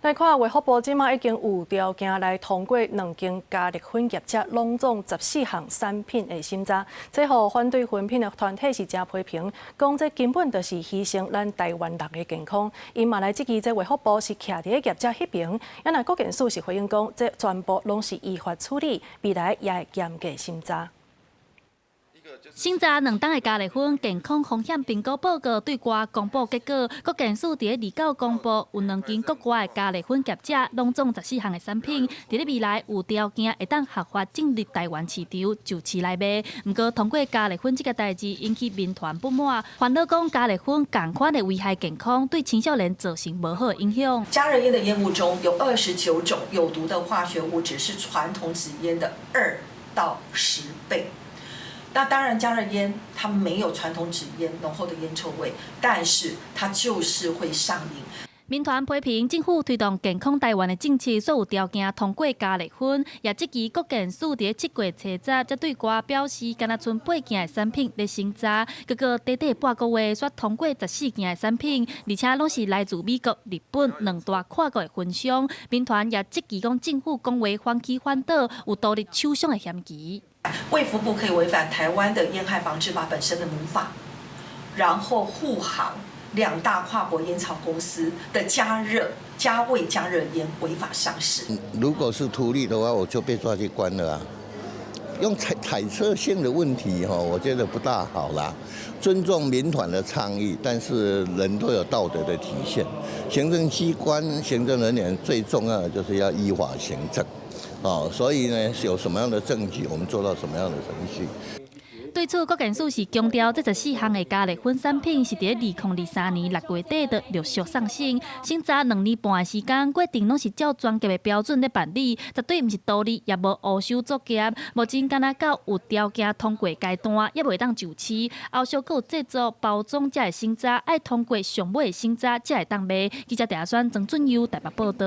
來看衛福部這馬已經有條件來通過兩間加熱薰業者攏總十四項產品的審查，這予反對薰品的團體是誠批評，講這根本就是犧牲咱台灣人的健康。𪜶嘛來質疑這衛福部是徛佇業者彼爿，啊若國健署是回應講，這全部攏是依法處理，未來也會嚴格審查。審查兩檔的加熱薰健康風險評估報告對外公布結果，國健署佇咧29公布，有兩間國外的加熱薰業者，攏總十四項的產品，佇咧未來有條件會當合法進入台灣市場就市來賣。毋過通過加熱薰這個代誌引起民團不滿，煩惱講加熱薰仝款會危害健康，對青少年造成無好的影響。加熱菸的菸霧中有29種有毒的化學物質，是傳統紙菸的2到10倍。那當然，加熱菸它沒有傳統紙菸濃厚的菸臭味，但是它就是會上癮。民團批評政府推動健康台灣的政策，煞有條件通過加熱薰，也質疑國健署佇7月初十才對外表示，敢若賰八件的產品咧審查，結果短短半個月，煞通過十四件的產品，而且攏是來自美國、日本兩大跨國的薰商。民團也質疑講政府講話反起反倒，有獨立手上的嫌疑。衛福部可以違反台灣的菸害防治法本身的母法，然後護航兩大跨國菸草公司的加熱加味加熱菸違法上市。如果是圖利的話，我就被抓去關了啊！用揣測性的問題，哈，我覺得不大好啦。尊重民團的倡議，但是人都有道德的底線。行政機關、行政人員最重要的就是要依法行政。哦，所以呢，有什麼樣的證據，我們做到什麼樣的程序。對此，國健署是強調，這十四項的加熱薰產品是佇咧2023年6月底就陸續送審，審查2年半的時間，過程攏是照專業的標準咧辦理，絕對毋是圖利，也無烏收作業。目前敢若到有條件通過階段，猶未當上市。後續閣有製作、包裝這的審查，愛通過上尾的審查才會當賣。記者鄭阿宣、曾俊優台北報導。